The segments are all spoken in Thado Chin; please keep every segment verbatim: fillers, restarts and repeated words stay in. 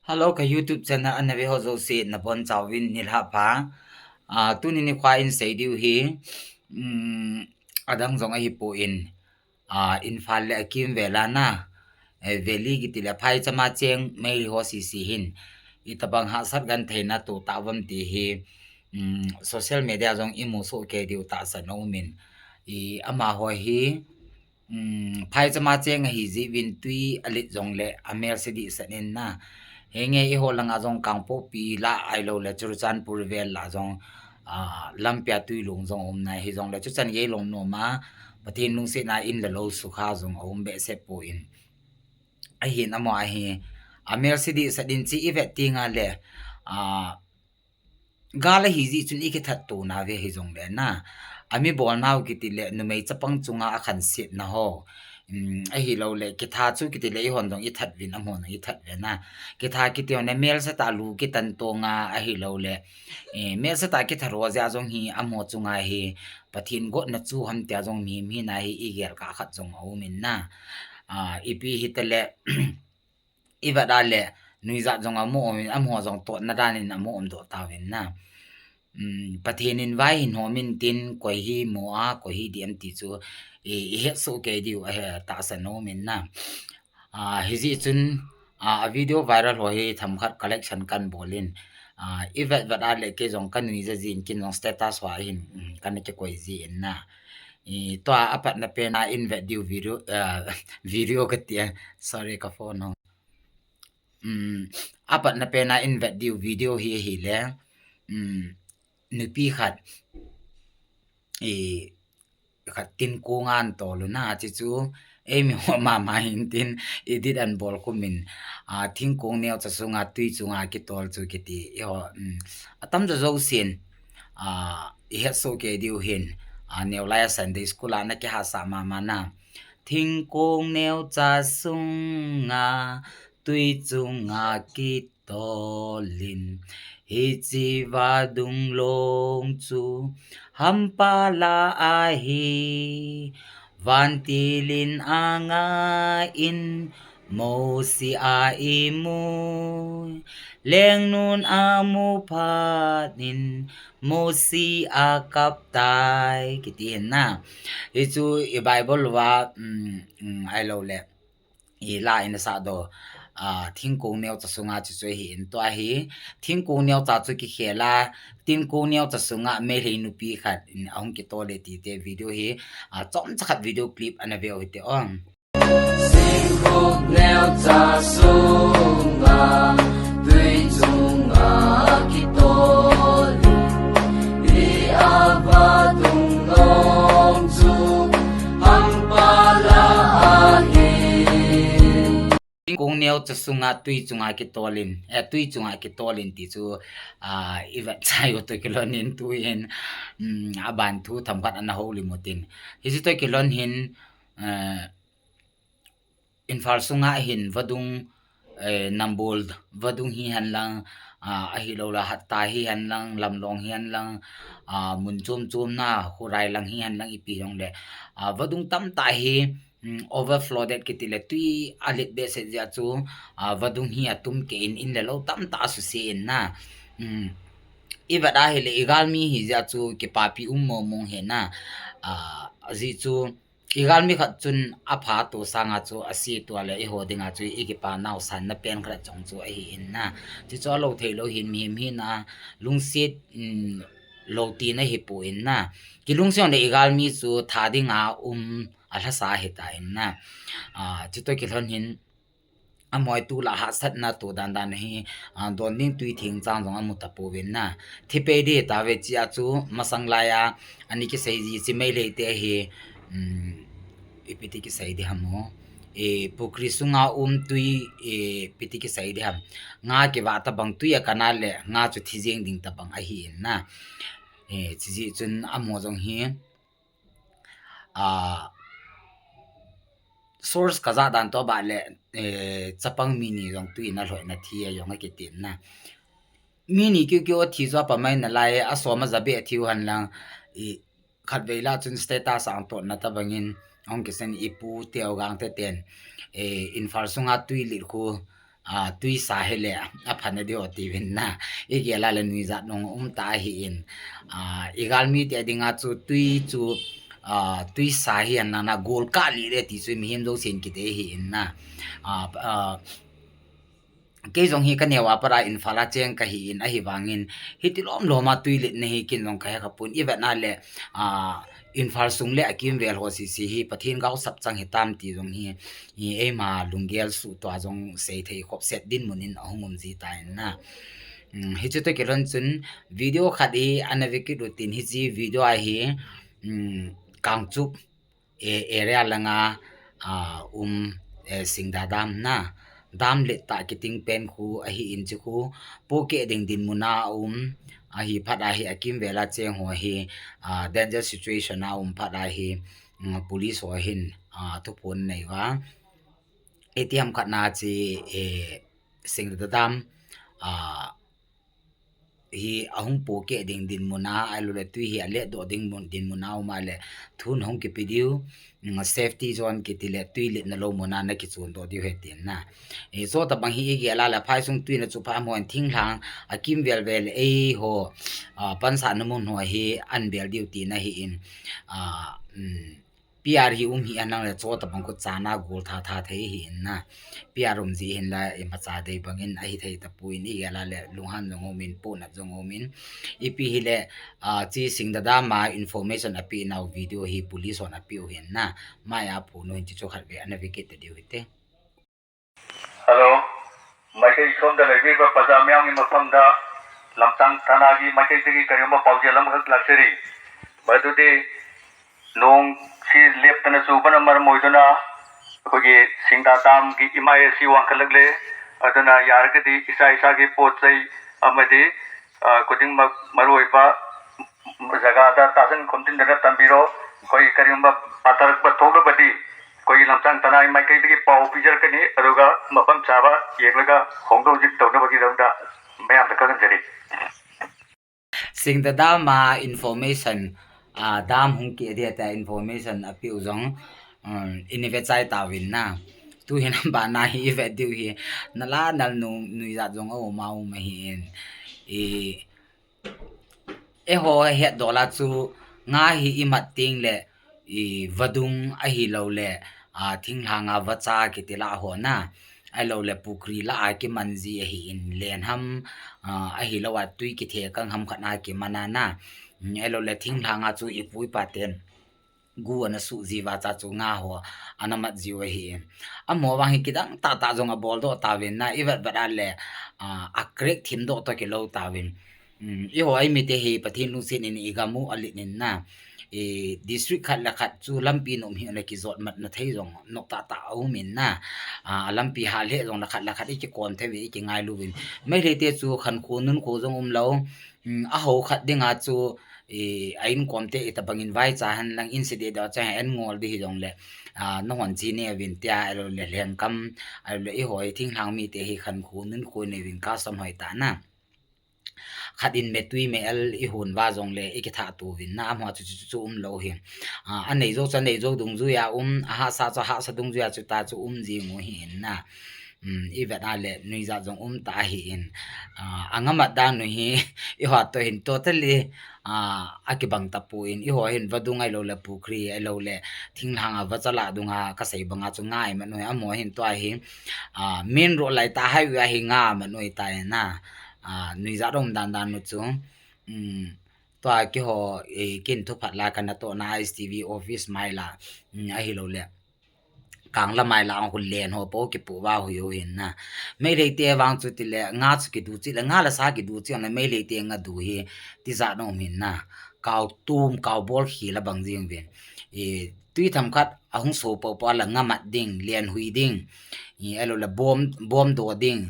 Hello, ka YouTube channel ana ve ho jouse nabonchauvin nilhah pha. Ah, tuni nikho a insei diu hi, um, adang jong ahipoi, ah, Imphal le akimvel a na, eh, valley kiti le phaicham a cheng Meitei ho sese hin itobang hahsat gentheina toh tah uvam ti hi, um, social media jong imu soh kei diu tahsan aumin, i amaho hi, um, phaicham a cheng ahi jeh uvin twi alet jongle amelse dehset in na. Henge eiho langa jong Kangpokpi lah ahiloule Churachandpur vel lah jong, ah, lampia twilong jong aum na, hijongle chuchan gei lom nom a, Pathen lungsetna in le lou sukha jong aum behseh poi. Ahin amaho hi amelse dehset in chu ivet tengle, ah, gal ahi jeh chun ikithat tona ve hijongle na, ami bolnau kiti le numei chapang chunga akhansetna ho, um, ahiloule kitha chu kiti le eihon jong ithat uvin amahon jong ithat uve na. Kitha kiti jongle melse tah lu kitan tonga ahiloule, eh, melse tah kithat ho jeh a jong hi amaho chunga hi Pathen gotna chu ham tia jong mihem hina hi igel kah khat jong aumin na. Ah, ipi hitale, ivet a le nuijat jong amu umin, amaho jong totna dan in amu umdoh tauvin na. Um, Pathen in vai hin hom intin, koi hi mo a, koi hi dih am ti chu i, ihetsoh kei diu ahi tahsan aumin na. Ah, hijeh chun, ah, a video viral ho hi themkhat collection kahin bol in, ah, ivet vet a le kei jong kanuija jin kin jong status ho a hin, um, kana kikoi jin na. I, tua apatna pen a in vet diu video, ah, video kati a, sorry, ka phone ho. Um, apatna pen a in vet diu video hi ahile, um, nupi khat, i, khat thingkong a ana tol u na, chuchu eimi ho mama hin tin edit ana bol khum in, ah, thingkong neocha sunga twi chunga kitol chu kiti, eiho, um, atamjo jousen, ah, ihetsoh kei diu hin, ah, neolai a Sunday school a ana kihahsah mama na. Thingkong neocha sunga twi chunga kitol in, hiche vadung long chu hampa lah ahi. Vantil in angah in, Mosi a imui, lengnun amu phat in, Mosi akap tai, kiti hin na. Hichu i Bible uva, um, um, ahiloule i la in asahdoh, ah, thingkong neocha sunga chuchu ahin, tua hi thingkong neocha chu kikhel a, thingkong neocha sunga Meitei nupi khat in ahung kitol e tite video hi, ah, chomcha khat video clip ana veu hite o. Thingkong neocha sunga twi chunga kitol in, vadung long chu hampa lah ahi. Thingkong neocha sunga twi chunga kitol in, eh, twi chunga kitol in ti chu, ah, ivet chai u toh kilhon in tuin, um, aban thu themkhat ana houlim utin. Hiche toh kilhon hin, eh, Imphal sunga hin vadung, eh, Nambol vadung hihen lang, ah, ahiloule Hatta hihen lang, Lamlong hihen lang, ah, mun chom chom na, Khurai lang hihen lang ipi jongle, ah, vadung tamtah hi, um, overflowed kiti le twi alet behseh jeh a chu, ah, vadung hi atum keh in, in le lou tamtah asuse in na. Um, ivet a hile igalmi hijeh a chu kipapi um mong mong hi na. Ah, ajeh chu igalmi khat chun apha to sanga chu ase tua le eiho dinga chu ikipa naosanna pen khat jong chu ahi in na. Chuchu alou theilou hin mihem hina lungset, um, lou tina hipoi na. Kilungset jongle igalmi chu tha dinga um alhasa ahitai na. Ah, chutoh kilhon hin, amaho tulai hahsatna toh dandan hi, ah, don ding twi theng chang jong amu tapouvin na. Thi pei ding tauve chia chu masang laiya ana kisei ji chu Meitei te hi, um, ipi ti kisei ding ham o. E, pukri sunga um twi, e, ipi ti kisei ding ham. Nga kivah tobang twi a kana le nga chu thi jeng ding tobang ahi in na. E, chujeh chun amaho jong hi, ah, source kajah dan toh bah le, eh, chapang mi ni jong twi in alhoh in athi a jong akitin na. Mi ni kiu kiu athi chu apamai nalai, asom aja beh athiu henlang, i, khatvei lah chun status a ahung totna tobangin, ahung kisei in ipu teu gangte ten, eh, Imphal sunga twi lit khu, Tuisa hile apha nadiu tiuvin na. Igel a le nuijat nung um ta ahin, igalmi te dinga chu tui chu, tuisa hi ana na gol kah lih le ti chu mihem jousen kiti ahin na. Kei jong hi kaneo a pat a Imphal a cheng kahin, ahivangin hiti lom lom a tui letna hi ken jong kahe khapon. Ivet na le Imphal sung le akimvel ho sese hi Pathen gaosap chang hitam ti jong hi eima lunggel suh tua jong seithei khopset dinmun in ahung um ji ta in na. Hiche toh kilhon chun video khat hi ana vekit utin, hiche video a hi Kangchup area langa um, Singda dam na, dam let tah kiting pen khu ahin, hiche khu pohkeh ding dinmun a um, ahi phat a hi akimvel a cheng ho hi danger situation a um phat a hi police ho hin thuphon nei uva, itiham khat na hiche Singda dam hi ahung pohkeh ding dinmun a, ahiloule tui hi aletdoh ding dinmun a um a le thun hung kipe diu, safety zone kiti le tui letna lou mun a nakichondoh diu ahi tin na. Chutobang hi igel a le phaisung tui na chu pha amahon thinglhang akimvel vel eiho pansahna mun ho hi anbel diu tina ahin, PR hi um hih a nang le chutobang khu chana gol tha tha thei ahin na. PR um ji hin la imacha dei bangin ahithei tapon, igel a le lunghan jong umin, pohnat jong umin. Ipi hile hiche Singda dam a information apeh nau video hi police hon apeh u ahin na. Mai a phone u hin, hiche chu khatvei ana vekit tadiu hite. Hello, ꯃꯥꯏꯀꯩ ꯁꯣꯝꯗ ꯂꯩꯕꯤꯕ ꯄ꯭ꯔꯖꯥ ꯃꯤꯌꯥꯝꯒꯤ ꯃꯐꯝꯗ ꯂꯝꯇꯥꯡ ꯊꯥꯅꯥꯒꯤ ꯃꯥꯏꯀꯩꯗꯒꯤ ꯀꯔꯤꯒꯨꯝꯕ ꯄꯥꯎꯖꯦꯜ ꯑꯃꯈꯛ ꯂꯥꯛꯆꯔꯤ꯫ ꯃꯗꯨꯗꯤ ꯅꯣꯡꯁꯤ ꯂꯦꯞꯇꯅ ꯆꯨꯕꯅ ꯃꯔꯝ ꯑꯣꯏꯗꯨꯅ ꯑꯩꯈꯣꯏꯒꯤ ꯁꯤꯡꯗꯥ ꯗꯥꯝꯒꯤ ꯏꯃꯥꯏ ꯑꯁꯤ ꯋꯥꯡꯈꯠꯂꯛꯂꯦ꯫ ꯑꯗꯨꯅ ꯌꯥꯔꯒꯗꯤ ꯏꯁꯥ ꯏꯁꯥꯒꯤ ꯄꯣꯠ ꯆꯩ ꯑꯃꯗꯤ, ꯑ, ꯈꯨꯗꯤꯡꯃꯛ ꯃꯔꯨꯑꯣꯏꯕ ꯖꯒꯥꯗ ꯇꯥꯁꯤꯟ ꯈꯣꯝꯖꯤꯟꯗꯅ ꯊꯝꯕꯤꯔꯣ꯫ ꯑꯩꯈꯣꯏ ꯀꯔꯤꯒꯨꯝꯕ ꯄꯥꯊꯔꯛꯄ ꯊꯣꯛꯂꯕꯗꯤ ꯑꯩꯈꯣꯏꯒꯤ ꯂꯝꯇꯥꯡ ꯊꯥꯅꯥꯒꯤ ꯃꯥꯏꯀꯩꯗꯒꯤ ꯄꯥꯎ ꯄꯤꯖꯔꯛꯀꯅꯤ, ꯑꯗꯨꯒ ꯃꯐꯝ ꯆꯥꯕ ꯌꯦꯡꯂꯒ ꯍꯣꯡꯗꯣꯛ ꯍꯣꯡꯖꯤꯟ ꯇꯧꯅꯕꯒꯤꯗꯃꯛꯇ ꯃꯌꯥꯝꯗ ꯈꯪꯍꯟꯖꯔꯤ꯫ Singda dam a information, dam hung keh dia tia information apeh u jong, um, ina vechai tauvin na. Tuhin abana hi ivet diu hi, nala nal nung nuijat jong aum a um ahin. Eiho hetdol a chu nga hi imat tengle vadung ahiloule thinglhang a vacha kiti lah ho na, ahiloule pukhri lah a kiman ji ahin, len ham, ahilou a tui kithekang ham khat a kiman a na, ahiloule thinglhang a chu ipu ipa ten gu ana suh ji uva cha chu nga ho ana mat jiu ahin. Amaho vang hi kidang tahtah jong aboldoh tauvin na, ivetvet a le a crack thimdoh toh kilou tauvin. Eiho a imite hi Pathen lungset in igam u alet in na, district khat le khat chu lampi nom hih le kijotmatna thei jong nop tahtah aum in na, alampi hah lheh jongle khat le khat ikikom thei uve, ikingailuvin. Meiteite chu khankho nunkho jong umlou, ahao khat dinga chu a inkomte itobangin vaicha henlang, inse dehdoh cha hen ngol ding hijongle, nahon chi neuvin tia, ahiloule lhengkam, ahiloule eiho hi thinglhang mite hi khankho nunkho neuvin, custom hoitah na. Khat in metui me-el ihon uva jongle ikithah touvin na, amaho chu, chu, chu umlou hi. Anei jou chu anei jou dungjui a um, ahahsa chu ahahsa dungjui a chuta chu um jing u ahin na. Ivet a le nuijat jong um tah ahin. Angamat dan u hi eiho toh hin totally akibang tapon, eiho hin vadung ahiloule pukhri ahiloule thinglhang a vacha lah dunga kasei banga chu nga imat u hi, amaho hin tua hi main road laitah highway a hi nga mat u ahitai na. Nuijat um dandan u chu tua keiho, ken thuphat la kanatohna ISTV office mai la, ahiloule Kangla mai la khu len ho po kipoh uva hui u hin na. Meiteite vang chu tile nga chu kidu cheh le, nga le sa kidu cheh le, Meiteite nga du hi tijat na um hin na. Kau tum, kau bol khel abang jing uvin. Tui themkhat ahung so popo le nga mat ding, len hui ding, ahiloule bom, bom do ding,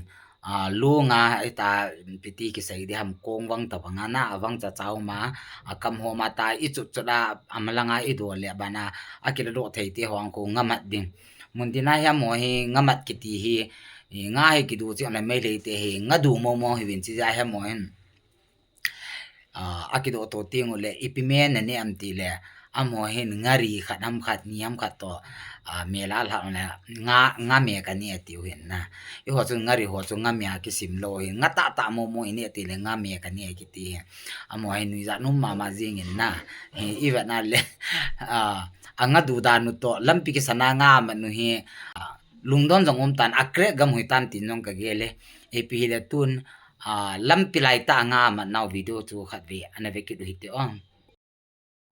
lunga ita piti kisei ding ham, kong vang tobanga na, avang chacha uma, akam homa ta ichut chut a, amalanga ido le bana akiladoh thei te ho vang khu nga mat ding. Muntina hi amaho hi nga mat kiti hi, nga hi kidu cheh le Meiteite hi nga du momo hiuvin, chujeh a hi amaho hin akidoh to tengule ipi men nane am tile, amaho hin nga ri khat ham khat, ni ham khat toh a, mel a lhah le nga, nga me kane atiu hin na. Eiho chun nga ri ho chu nga me a kisim lou hin, nga tahtah momo ine tile nga me kane kiti hin. Amaho hi nuijat um mama jing in na. Hi, ivet na le, a, anga du dan u toh, lampi kisan a nga mat nu hi, a, lungdon jong um tan, a crack gam hoi tan tin jong kagel e. Ipi hile tun, a, lampi laitah a nga mat nau video chu khatvei ana ve kit u hite o.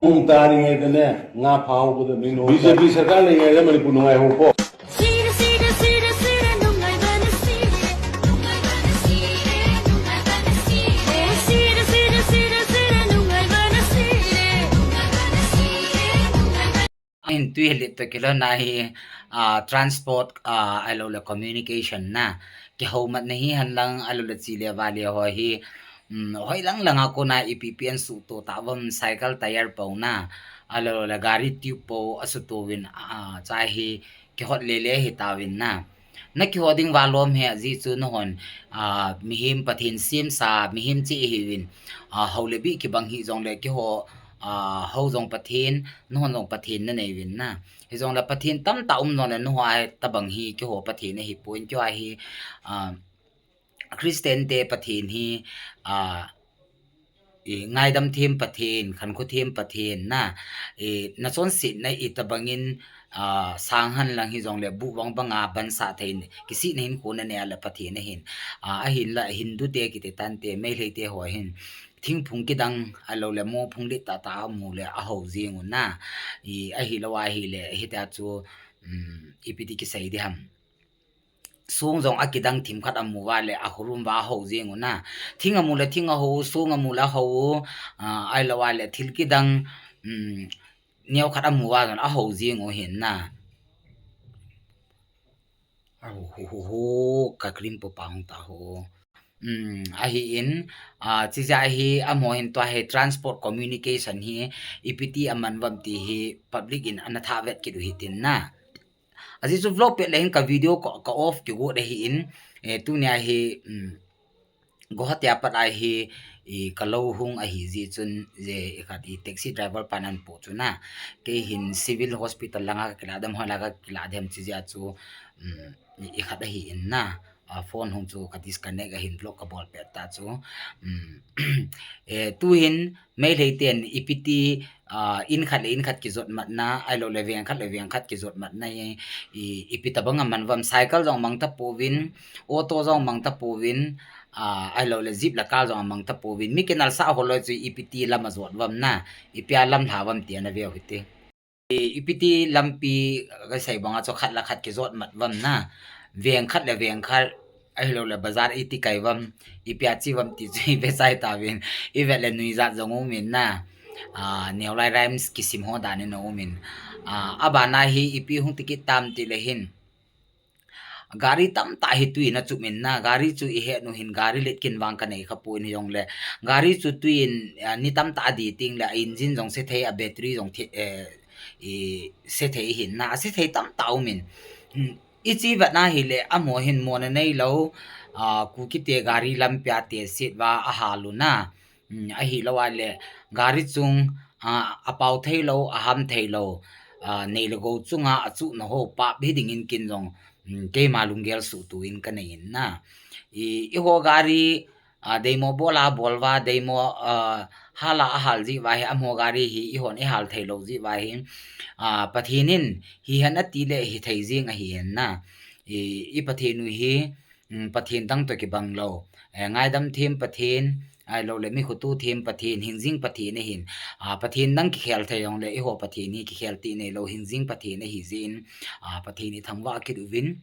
Kum tani ngai tane, nga phau ko tani no. B J P sarkar le ngai le Manipur nungai ho po. Hin tui let toh kilhon a hi, a, transport, a, ahilou le communication na. Kihou mat na hi henlang, ahilou le chi le va le ho hi, um, hoi lang lang a kona ipi pen suhto tah uvam cycle tyre po na. Ahilou le gari tube po asuhto uvin, a, cha hi kihot le le hi tauvin na. Na kihou ding va lom he ajeh chu nahon, a, mihem Pathen semsa, mihem cheh ihiuvin, a, hou le bih kibang hih jongle kihou, a, hou jong Pathen, nahon jong Pathen nanei uvin na. Hijongle Pathen tamtah um jongle nahou a tobang hi kihou Pathen ahipon, kihou a hi, a, Christian te Pathen hi, a, i, ngaidam them Pathen, khankho them Pathen na, i, nachonsetna itobang in, a, sang henlang hijongle buh bang banga bansah thei, kisihna hinkho nanei a le Pathen ahin, a, ahinla Hindu te kiti tante, Meitei te ho hin, thingphung kidang, ahilou le mophung let tahtah amu le ahou jeng u na, i, ahilou ahile, hitia chu, um, ipi ti kisei ding ham. Song jong akidang themkhat amu uva le akhorum uva ahou jeng u na. Thing amu le thing ahou u, song amu le ahou u, a, ahilou a le thil kidang, um, neokhat amu uva jong ahou jeng u hin na. Ahu, hu, hu, hu, ka krim pu pa hung ta ho. Um, ahin, a, chijeh a hi amaho hin tua hi transport communication hi ipi ti aman uvam ti hi public in ana thah vet kit u hitin na. Ajeh chu vlog pet le hin ka video ka, ka off kigot ahin, eh, tunia hi, um, Guwahati a pat a hi, i, ka lou hung ahi jeh chun, je, i khat i taxi driver pan ahin po chu na. Kei hin civil hospital langa ka kilah dem, hoi la ka kilah dem chijeh a chu, um, i, i khat ahin na. A, phone hung chu ka disconnect ahin vlog ka bol pet ta chu. Um, eh, tuhin, Meitei ten ipi ti, a, in khat le in khat kijot matna, ahilou le veng khat le veng khat kijot matna hi, i, ipi tobang aman uvam, cycle jong mang tapouvin, auto jong mang tapouvin, a, ahilou le jeep le car jong amang tapouvin, mi kinalsah ho loi chu ipi ti lam ajot uvam na, ipi a lam lha uvam ti ana veu hite. I, ipi ti lampi kasei banga chu khat le khat kijot mat uvam na, veng khat le veng khat, ahilou le bazar iti kai uvam, ipi a che uvam ti chu i ve chai tauvin, i vet le nuijat jong um in na, a, Neolai Rhymes kisim ho dan in aum in, a, abana hi ipi hung ti kit tam ti le hin, gari tamtah hi tui in achup in na, gari chu i het u hin gari let kin vang ka nei kha pon hijongle, gari chu tui in, a, ni tamtah a di teng le a engine jong se thei, a battery jong the, eh, i se thei hin na, a se thei tamtah um in. Hmm, i che vet na hile, amaho hin mona neilou, a, Kuki te gari lampi a te set uva ahal u na. Hmm, ahilou a le, gari chung, a, apao theilou, aham theilou, a, nei le gou chunga achuhna ho pap hi ding in kin jong, hmm, keima lunggel suhto in ka nei in na. I, eiho gari, a, deimo bol a bol uva, deimo, a, hal a ahal jeh uva hi, amaho gari hi eihon ihal theilou jeh uva hi, a, Pathen in hihen ati le hithei jeng ahi in na. I, i Pathen u hi, um, Pathen dang toh kibang lou. Eh, ngaidam them Pathen, ahilou le mi khoto them Pathen, hingjing Pathen ahin. A, Pathen dang kikhel thei jongle, eiho Pathen hi kikhel ti neilou, hingjing Pathen ahi jeh in, a, Pathen i thangvah kit uvin.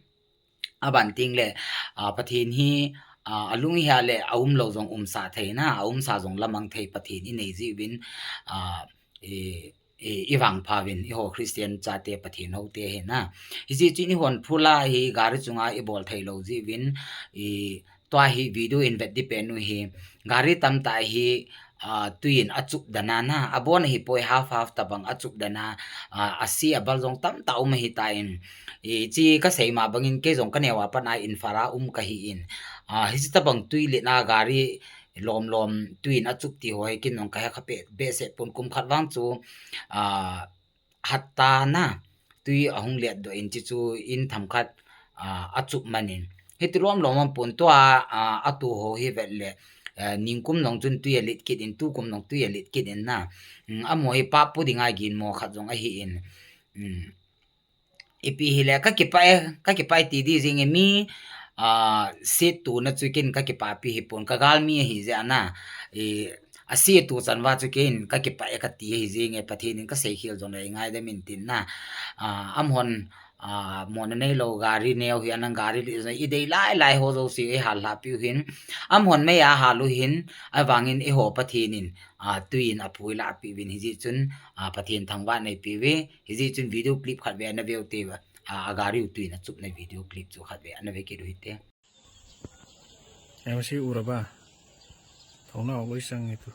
Aban teng le, a, Pathen hi, a, alung hi a le aum lou jong umsah thei na, aumsa jong lamang thei Pathen i nei jeh uvin, a, i, i, i vangpha uvin, eiho Christian chate Pathen houte hi na. Hijeh chun eihon phula hi gari chunga i bol theilou jeh uvin, i, tua hi video in vet ding pen u hi, gari tamtah hi, a, tui in achup dan a na, abon ahipoi, half half tobang achup dan a, a, ase abal jong tamtah um ahitan, i, hiche kasei ma bangin kei jong ka neo a pat a Imphal a um kahi in, a, hiche tobang tui let na gari lom lom tui in achup ti ho hi kin jong ka he kha behseh pon, kum khat vang chu, a, hatta na, tui ahung letdoh in, chuchu in themkhat, ah, achup man in. Hiti lom lom aum pon tua, ah, atu ho hi vet le, eh, ningkum jong chun tui alet kit in, tukum jong tui alet kit in na. Um, amaho hi pap pu dinga ginmo khat jong ahi in. Um, ipi hile, kakipah e, kakipah e ti di jing e mi, ah, setto na chu ken kakipah pi hipon, kagalmi ahi jeh a na. I, asetto chan uva chu ken kakipah e kati ahi jing e, Pathen in kaseikhel jongle ngaidam in tin na. Ah, amahon, ah, mona neilou gari neo hi anang gari li jong idei lai lai ho jouse eihal lhah piu hin. Amahon mei ahal u hin, avangin eiho Pathen in, ah, tui in apui lah piuvin hijeh chun, ah, Pathen thangvah nei piuve, hijeh chun video clip khat ve ana veu te, ah, agari u tui in achupna video clip chu khat ve ana ve kit u hite. ऐसे उरबा थोड़ा वही संग है तो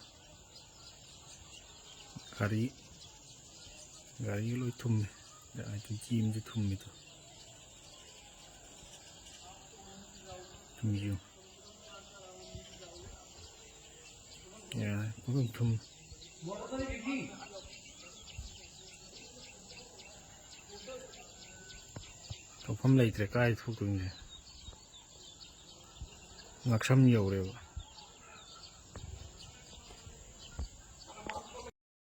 गाड़ी गाड़ी लोग थुम में तो चीम जो थुम में तो थुम जो या थुम थुम थुम ले तेरे का थुम तुम Ngaksam jou reu.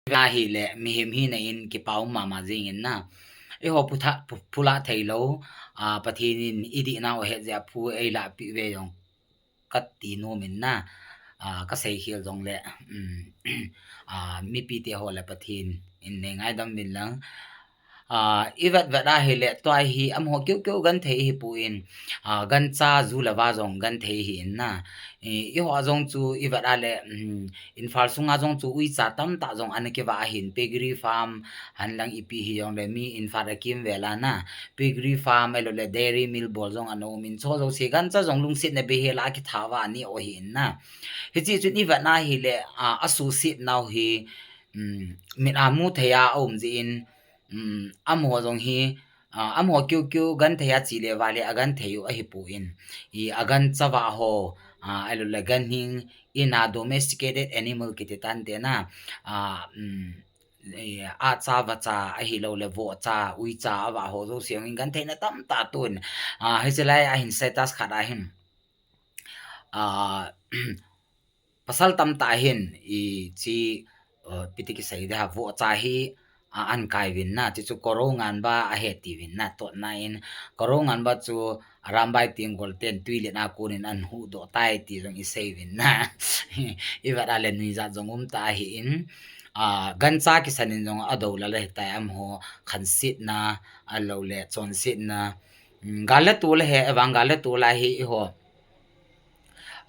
Ahile, mihem hina in kipa um mama jing in na. Eiho phu tha, phu, phu lah theilou, ah, Pathen in idihna u ahet jeh a phu eilah piuve jong kati nom in na. Ah, kaseikhel jongle, um, ah, mipi te ho le Pathen in nei ngaidam uvin lang. Ah, ivet vet ahile, tua hi amaho keu keu genthei ahipon, ah, gancha ju le va jong genthei ahi in na. I, eiho a jong chu ivet a le, um, Imphal sunga jong chu uicha tamtah jong ana kivah ahin, piggery farm, henlang ipi hijongle mi Imphal a kimvel a na. Piggery farm ahilou le dairy mill bol jong ana um in, chu jouse gancha jong lungsetna beihel a akitha uva anei u ahi in na. Hiche chun ivet na hile, ah, asuhset nau hi, um, mit a mu thei a aum jeh in, um, amaho jong hi, ah, amaho keu keu genthei a che le vale agenthei u ahipon. I agancha vah ho, ah, ahilou le ganhing in a domesticated animal kiti tante na, ah, um, i acha vacha ahilou le vohcha, uicha avah ho jouse jong in gentheina tamtah aton. Ah, hiche lai a hin status khat a hin, ah, pasal tamtah hin hiche, uh, ipi ti kisei ding ham, vohcha hi, uh, ahin kai uvin na, chuchu Korounganba ahe tiuvin na, totna in Korounganba chu Arambai Tenggol ten twilet a kon in ahin huhdoh tai ti jong isei uvin na. Ivet a le nuijat jong um tah ahi in, uh, gancha kisan in jong adou lal ahitai, amaho khansetna, ahilou le chonsetna, um, gal le tol ahi, ahivang gal le tol ahi eiho.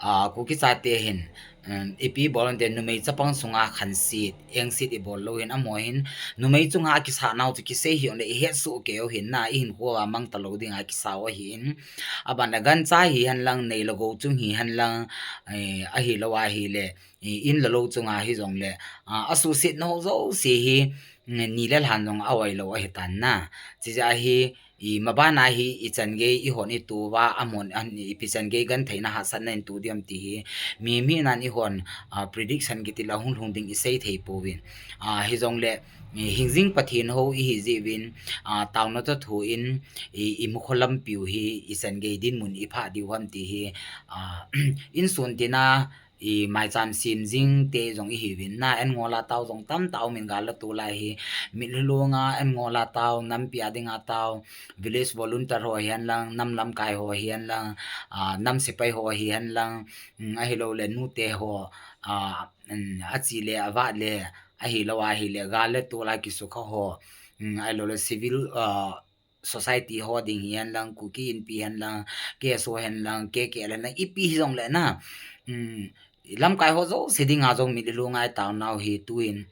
Ah, Kuki chate hin, um, ipi bol uvin te numei chapang sunga khanset, engset ibol lou hin, amaho hin, numei chunga akisah nau chu kisei hih un le ihet soh kei u hin na, ihinkho a mang talou dinga kisa u ahi in. Aban le gancha hi henlang, nei le gou chung hi henlang, eh, ahilou ahile, eh, in le lou chunga hijongle, ah, asuhset nau jouse hi, mm, ni le lhan jong a-oi lou ahitan na. Chijeh a hi, i maban a hi ichan gei ihon ito uva, amahon, an, ipi chan gei gentheina hahsatna in to diam ti hi, mi, mi nan ihon, ah, prediction kiti la hung lhung ding isei thei pouvin. Ah, hijongle, i hingjing Pathen hou ihi jeh uvin, ah, taona toh thon, i, imu kho lampiu hi, ichan gei dinmun iphah diu ham ti hi, ah, insun tina, i maicham sem jing te jong ihiuvin na, an ngol a tao jong tamtah um in gal le tol a hi, mitlhi long a an ngol a tao, nampi a ding a tao, village volunteer ho hihen lang, nam lamkai ho hihen lang, ah, nam sepai ho hihen lang, um, ahilou le nute ho, ah, um, ache le avah le, ahilou ahile gal le tol a kisukha ho, um, ahilou le civil, ah, society ho ding hihen lang, Kuki Inpi hihen lang, K S O hihen lang, K K L hihen lang, ipi hijongle na, um, lamkai ho jouse dinga jong mitlhi long a itao nau hi tun,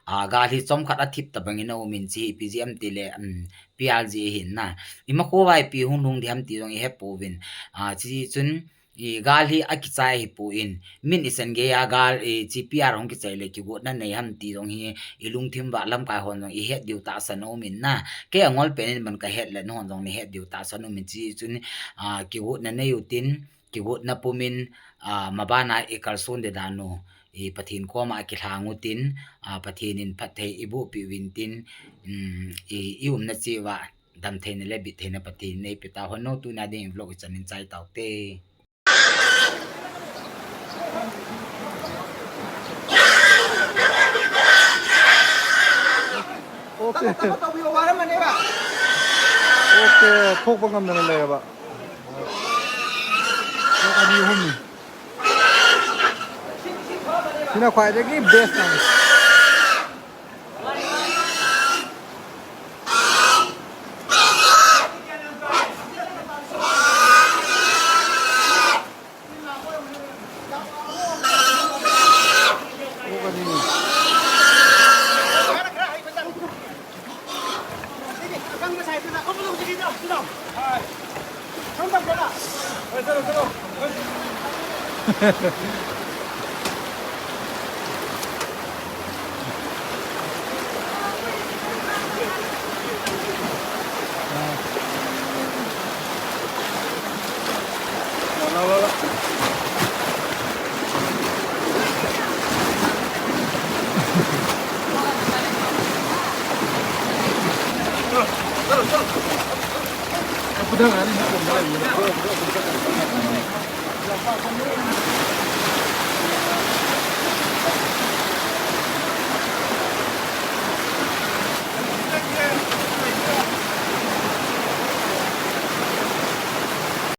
ah, gal hi chomkhat athip tabang in aum in, hiche hi ipi jeh ham tile, um, P R jeh ahin na. Imakhou va ipi hung lhung ding ham ti jong ihe pouvin. Ah, hiche chun, i gal hi akichai ahipon, min ichan gei a gal, i hiche P R hung kichai le kigotna nei ham ti jong hi ilungthim uva lamkai hon jong ihet diu tahsan aum in na. Kei angol pen in ban kahet le nahon jong nahet diu tahsan aum in, hiche chun, ah, kigotna nei utin, kigotna pum in, ah, maban a ikalson ding dan u, I Pathen koma akilhang utin, a, Pathen in phatthei eiboh peh uvin tin, um, i, i umna cheh uva damtheina le bittheina Pathen in eipe tauhen, tuni a ding in vlog ichan in chai taute. Okay. Okay, thokpa ngamna lei ba. Thok ani hum. Sina khwaidagi best na.